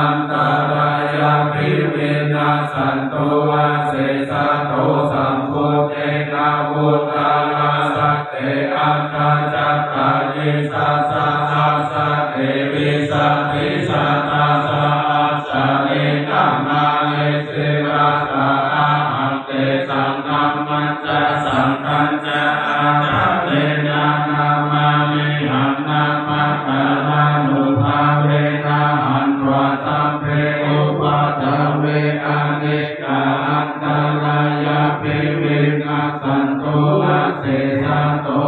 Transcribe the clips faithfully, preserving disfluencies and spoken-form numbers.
antarāyāpi vinassantu asesato. Sambuddhe navuttarasate aṭṭhacattāḷīsasahassake vīsatisatasahassāni nāmāni siriṃsā ahaṃ tesaṃ dhammañca saṅghañca ādarena namāmihaṃ. Namakārānubhāvena hantvā sabbe upaddave anekā antarāyāpi vinassantu asesato.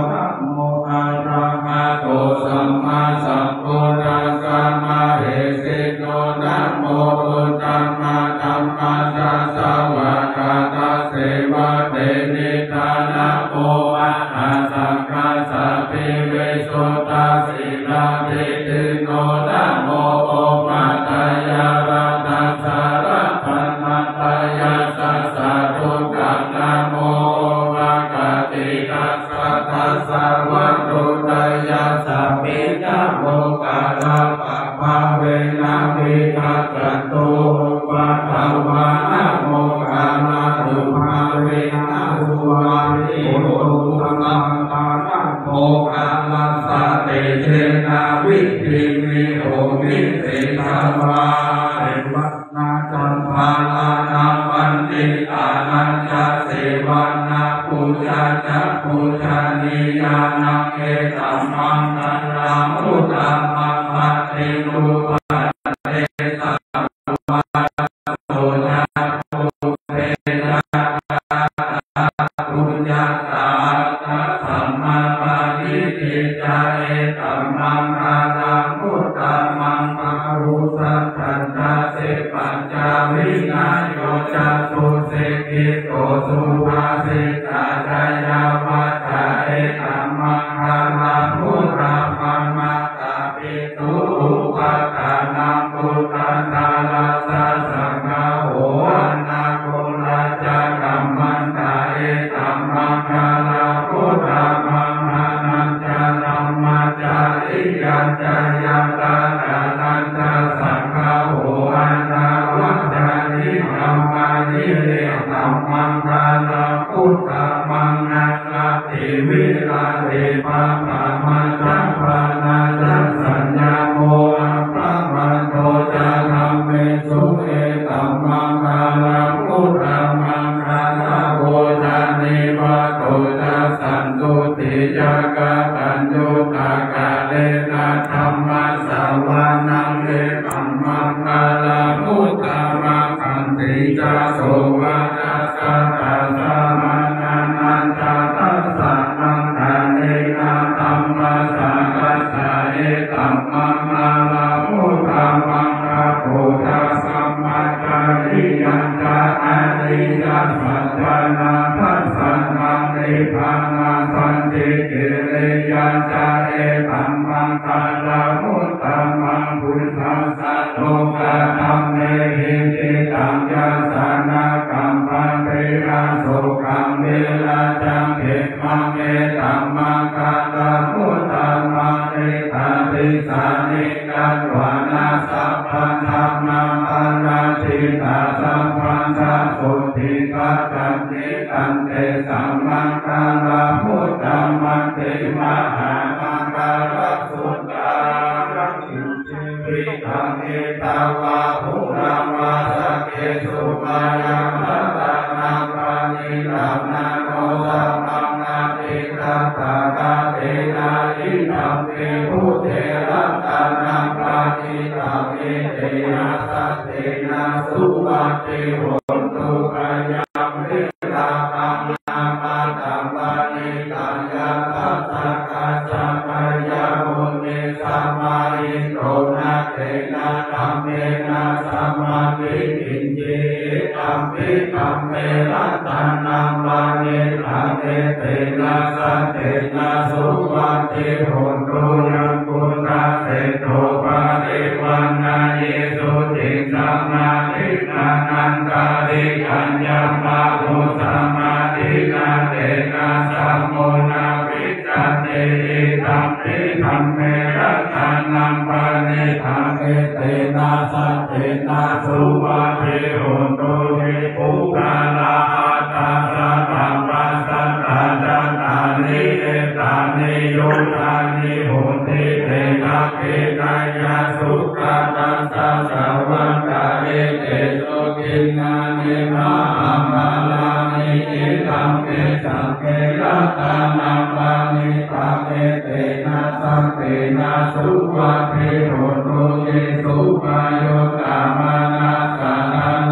Namo arahato sammāsambuddhassa mahesino. Namo uttamadhammassa svākkhātasseva tenidha. Namo mahāsaṅghassāpi visuddhasīladiṭṭhino. Namo omātyāraddhassa ratanattayassa sādhukaṃ. Namo omakātītassa tassa vatthuttayassapi. Namokārappabhāvena vigacchantu upaddavā. Namokārānubhāvena suvatthi hotu sabbadā. Namokārassa tejena vidhimhi homi tejavā. Sevanā ca bālānaṃ paṇḍitānañca sevanā, pūjā ca pūjanīyānaṃ, etammaṅgalamuttamaṃ. Paṭirūpadesavāso ca pubbe ca katapuññatā, attasammāpaṇidhi ca, etammaṅgalamuttamaṃ. Bāhusaccañca sippañca vinayo ca susikkhito, subhāsitā ca yā vācā, etammaṅgalamuttamaṃ. Mātāpi tu upaṭṭhānaṃ puttadārassa saṅgaho, anākulā ca kammantā, etammaṅgalamuttamaṃ. Dānañca dhammacariyā ca ñātakānañca saṅgaho, anavajjāni kammāni, etammaṅgalamuttamaṃ. Āratī viratī pāpā majjapānā ca saññamo, appamādo ca dhammesu, etammaṅgalamuttamaṃ. Gāravo ca nivāto ca santuṭṭhī ca kataññutā, kālena dhammassavanaṃ, etammaṅgalamuttamaṃ. Khantī ca sovacassatā samaṇānañca dassanaṃ, kālena dhammasākacchā, etammaṅgalamuttamaṃ. Tapo ca brahmacariyañca ariyasaccāna dassanaṃ, nibbānasacchikiriyā ca, etammaṅgalamuttamaṃ. Phuṭṭhassa lokadhammehi cittaṃ yassa na kampati, asokaṃ virajaṃ khemaṃ, etammaṅgalamuttamaṃ. Etādisāni katvāna sabbatthamaparājitā, sabbattha sotthiṃ gacchanti, tantesaṃ maṅgalamuttamanti. Mahāmaṅgalasuttaṃ. Idaṃ petvā bahulaṃ vā, saggesu mayhaṃ ratanaṃ paṇītaṃ, na no samaṃ atthi tathāgatena, idampi buddhe ratanaṃ paṇītaṃ, etena saccena suvatthi hotu. Khayaṃ virāgaṃ amataṃ paṇītaṃ, yadajjhagā sakyamunī samāhito, na tena dhammena samatthi kiñci, idampi dhamme ratanaṃ paṇītaṃ, etena saccena suvatthi hotu. Yambuddhaseṭṭho parivaṇṇayī suciṃ, samādhimānantarikaññamāhu, samādhinā tena samo na vijjati, idampi dhamme ratanaṃ paṇītaṃ, tena saccena suvatthi hotu. Ye puggalā aṭṭha satapasaṭṭhā cattāri etāni yugāni honti, te dakkhiṇeyyā sugatassa sāvakā, etesu dinnāni mahapphalāni. Idampi saṅghe ratanaṃ paṇītaṃ, etena saccena suvatthi hotu. Ye suppayuttā manasā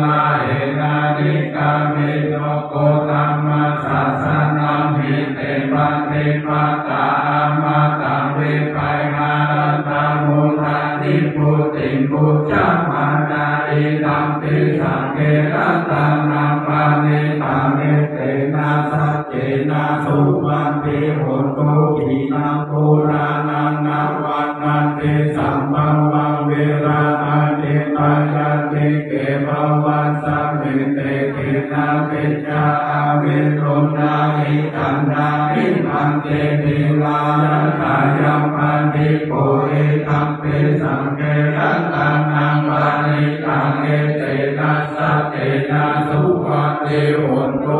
daḷhena nikkāmino gotamasāsanamhi, te pattipattā amataṃ vigayha laddhā mudhā nibbutiṃ bhuñjamānā. Idampi saṅghe ratanaṃ paṇītaṃ, etena saccena suvatthi hotu. Khīṇaṃ purāṇaṃ navaṃ natthi sambhavaṃ, verā acintayāti kevavasmiṃ, te khīṇabījā avirūḷhā hitaṃ nānīmanti dhīrā yathāyampadīpo. Idampi saṅghe ratanaṃ paṇītaṃ, etena saccena suvatthi hotu.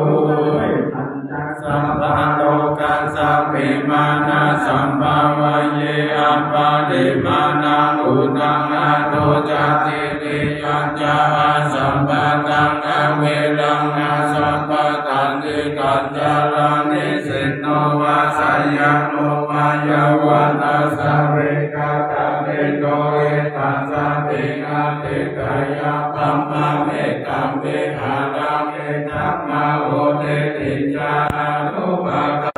Sabbalokasmiṃ mānasaṃ bhāvaye aparimāṇaṃ, uddhaṃ adho ca tiriyañca asambādhaṃ averaṃ asapattaṃ. Tiṭṭhañcaraṃ nisinno vā sayāno vā yāvatassa vigatamiddho, etaṃ satiṃ adhiṭṭheyya brahmametaṃ vihāraṃ idhamāhu. Diṭṭhiñca anupagamma